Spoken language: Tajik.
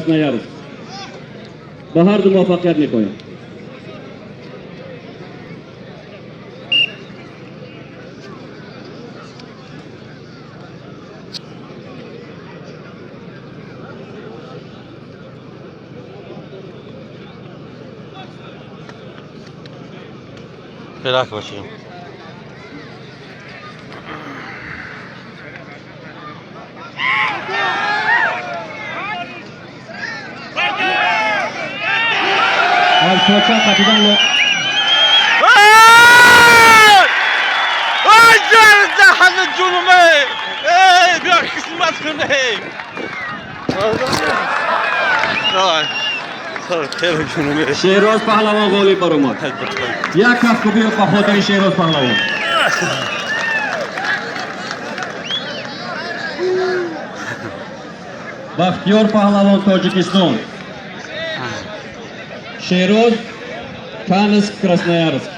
Красноярск. Ба ҳар ду муваффақият мехоҳем. Фирак бошем. Аз поча қапидан. Ай, ҷан ҷунуме! Эй, биё, қисмат куне! Давай. Хеле ҷунуме. Шероз Паҳлавон ғолиб баромад. Як кафкӯбӣ ба хотири Шероз Паҳлавон. Бахтиёр Паҳлавон, Тоҷикистон. Шероз, Канск, Красноярск.